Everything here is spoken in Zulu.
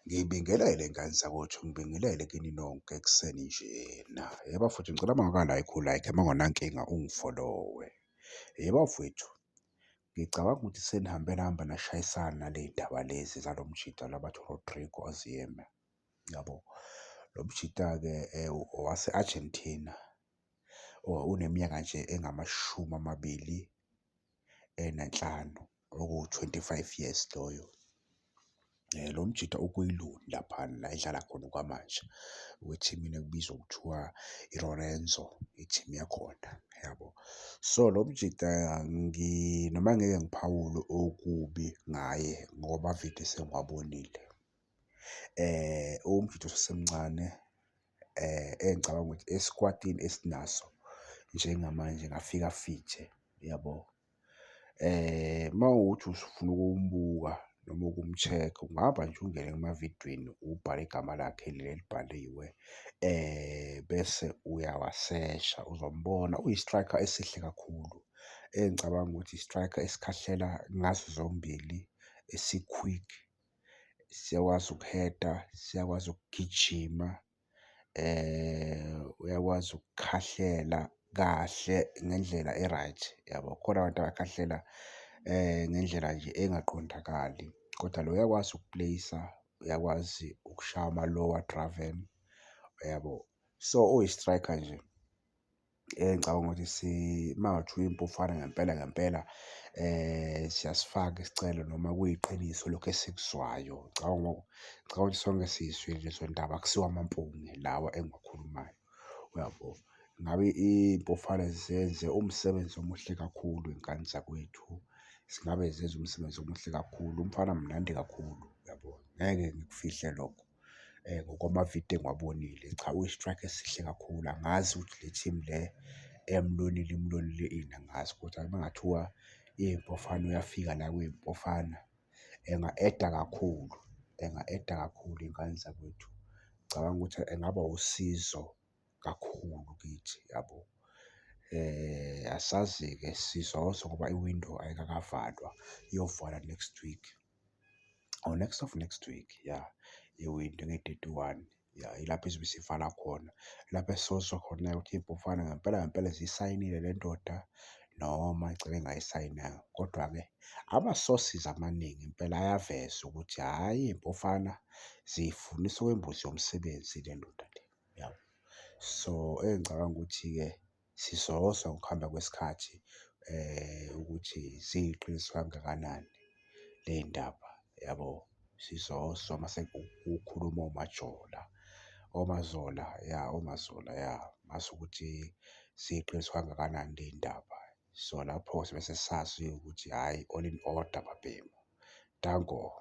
Ngibingelele ngane zakwethu, ngibingelele kini nonke ekuseni njena. Yebo bafowethu, ngicela uma ungaka-like u-like, uma unganankinga ungifolowe. Yebo bafowethu, ngicabanga ukuthi senihambe nahamba nashayisana naley'ndaba lezi zalo mjita lo abathi u-Rodrigo Oziema, yabo. Lo mjita-ke owase-Argentina, uneminyaka nje engamashumi 25, okuwu-25 years loyo. Lo mjita ukwi-loan laphana la edlala khona okwamanje kwithimini ekubizwa ngokuthiwa i-Lorenzo, ithimu yakhona yabo. So, lo mjita noma ngeke ngiphawule okubi ngaye ngoba amavidiyo esengiwabonile. Uwumjita osasemncane engicabanga ukuthi esikwatini esinaso njengamanje engafika afithe, yabo. Uma kuwukuthi usufuna ukumbuka noma ukum-check-a, ungahamba nje ungene emavidweni ubhale igama lakhe leli elibhaliwe bese uyawasesha uzombona. Uyi-striker esihle kakhulu, engicabanga ukuthi i-striker esikhahlela ngazo zombili, esi-quick, siyakwazi ukuheda, siyakwazi ukugijima, uyakwazi ukukhahlela kahle ngendlela e-right, yabo. Kukhona abantu abakhahlela ngendlela nje engaqondakali, koda lo uyakwazi uku-place-a, uyakwazi ukushaya ama-lower driven, uyabo? So, uyi-striker nje engicabanga ukuthi uma kungathiwa Iy'mpofana ngempela ngempela siyasifaka isicelo noma kuyiqiniso lokhu esikuzwayo. Ngicabanga ukuthi sonke siyizwile lezo ndaba akusiwo amampunge lawa engiwakhulumayo, uyabo? Ngabe Iy'mpofane zenze umsebenzi omuhle kakhulu wey'ngane zakwethu, zingabe zenze umsebenzi omuhle kakhulu, umfana mnandi kakhulu, uyabo? Ngeke ngikufihle lokho ngokwamavidiyo engiwabonile. Cha, uyi-striker esihle kakhulu, angazi ukuthi le team le emlonile imlonele ini angazi, kodwa uma kungathiwa Iy'mpofana uyafika la kwiy'mpofana enga-add-a kakhulu, enga-add-a kakhulu y'ngane zakwethu. Ngicabanga ukuthi engaba usizo kakhulu kithi, yabo. Asazi-ke sizozwa ngoba i-window ayikakavalwa, iyovalwa next week or next of next week, ya, iwindi ngeyi-31, ya, ilapho ezobe isivala khona. Lapho esozwa khona-ke ukuthi Iy'mpofana ngempela ngempela ziyisayinile le ndoda noma igcine ingayisayinanga. Kodwa-ke ama-sources amaningi impela ayaveza ukuthi hhayi Iy'mpofana ziyifunisa okwembuzi yomsebenzi le ndoda le, yabo. So, engicabanga ukuthi-ke sizozwa ngokuhamba kwesikhathi ukuthi ziyiqiniso kangakanani ley'ndaba, yabo. Sizozwa mase kukhuluma oMajola, oMazola ya, oMazola ya, mase ukuthi ziyiqiniso kangakanani ley'ndaba. So, lapho sobe sesazi-ke ukuthi hhayi all in order, babhemu, danko.